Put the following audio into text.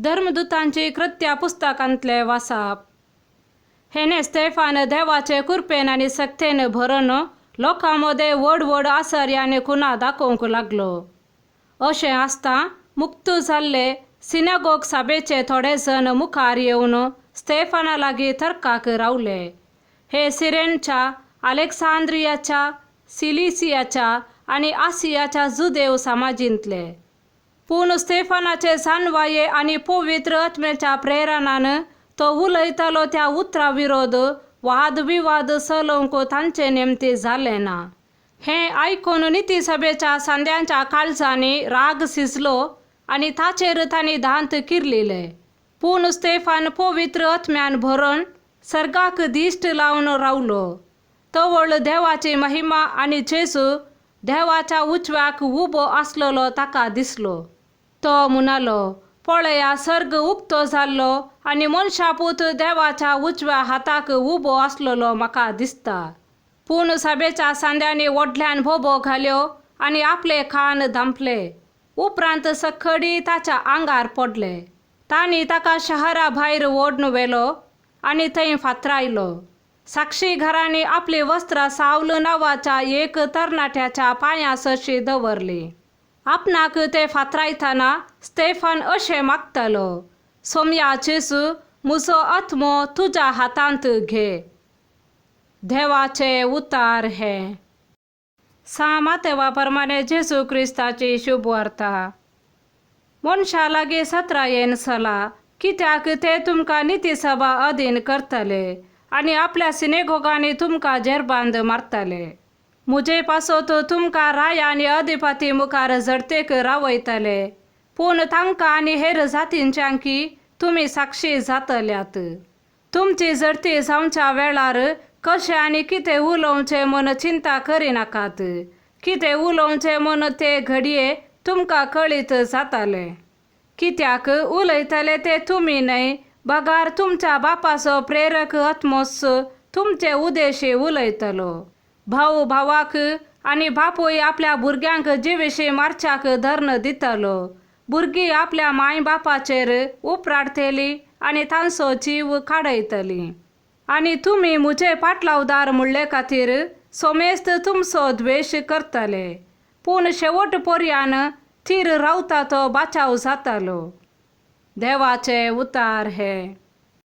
धर्मदुतांची कृत्या पुस्तकांतले वासाप. हेणे स्तेफान देवाचे कुरपेन आनी सक्तेन भरून लोकां मदें व्हड व्हड आसर्य आनी खुणा दाखोवंक लागलो. अशें आसता मुक्त जाल्ले सिनागोग सभेचे थोडे जण मुखार येवन स्तेफाना लागीं तर्काक रावले. हे सिरेनच्या, अलेक्सांद्रियाच्या, सिलिसियाच्या आनी आसियाच्या जुदेव समाजींतले. पूण स्तेफानाचे जानवाये आनी पवित्र आत्म्याच्या प्रेरणान तो उलयतालो त्या उतरा विरोध वाद विवाद चलोवंक तांचे नेमते जालें ना. हें आयकून निती सभेच्या सांद्यांच्या काळजांनी राग शिजलो आनी ताचेर तांणी दांत किर्लिले. पूण स्तेफान पवित्र आत्म्यान भरून सर्गाक दिश्ट लावन रावलो. तवळ देवाची महिमा आनी जेजू देवाच्या उजव्याक उबो आसलेलो ताका दिसलो. तो म्हणालो, पळया सर्ग उक्तो जाल्लो आनी मनशापूत देवाच्या उजव्या हाताक उबो आसलेलो म्हाका दिसता. पूण सभेच्या सांद्यांनी व्हडल्यान बोबो घाल्यो आनी आपले कान धांपले. उपरांत सखडी ताच्या आंगार पडले. तांणी ताका शहरा भायर ओडून व्हेलो आनी थंय फातरायलो. साक्षी घरांनी आपली वस्त्रां सावल नांवाच्या एक तरणाट्याच्या पांयां सरशी दवरली. आपणाक ते फातरायतना स्तेफान अशें मागतालो, सोमया जेजू, म्हजो आत्मो तुज्या हातांत घे. देवाचे उतार हे. सा मातेवा प्रमाणे जेजू क्रिस्ताची शुभवार्ता. मनशा लागीं सत्रायेन चला, कित्याक ते तुमकां निती सभा अधीन करतले आनी आपल्या सिनेगोगांनी तुमकां जेरबांद मारतले. म्हजे पासत तुमकां राया आनी अधिपती मुखार झडतेक रावयतले, पूण तांकां आनी हेर जातींच्यांकी तुमी साक्षी जातल्यात. तुमची झडती जावच्या वेळार कशें आनी कितें उलोवचें म्हूण चिंता करिनाकात. कितें उलोवचें म्हूण ते घडये तुमकां कळीत जातालें. कित्याक उलयतले ते तुमी न्हय, बगार तुमच्या बापाचो प्रेरक आत्मोस तुमचे उदेशी उलयतलो. भाव भावाक आनी बापूय आपल्या भुरग्यांक जिविशी मारच्याक धर्ण दितलो. भुरगीं आपल्या माय बापाचेर उपराडतली आनी तांचो जीव काडयतली. आनी तुमी म्हजे पाटलावदार म्हणले खातीर सोमेस्त तुमचो द्वेश करतले. पूण शेवट पर्यान थीर रावता तो बाचाव जातालो. देवाचे उतार हे.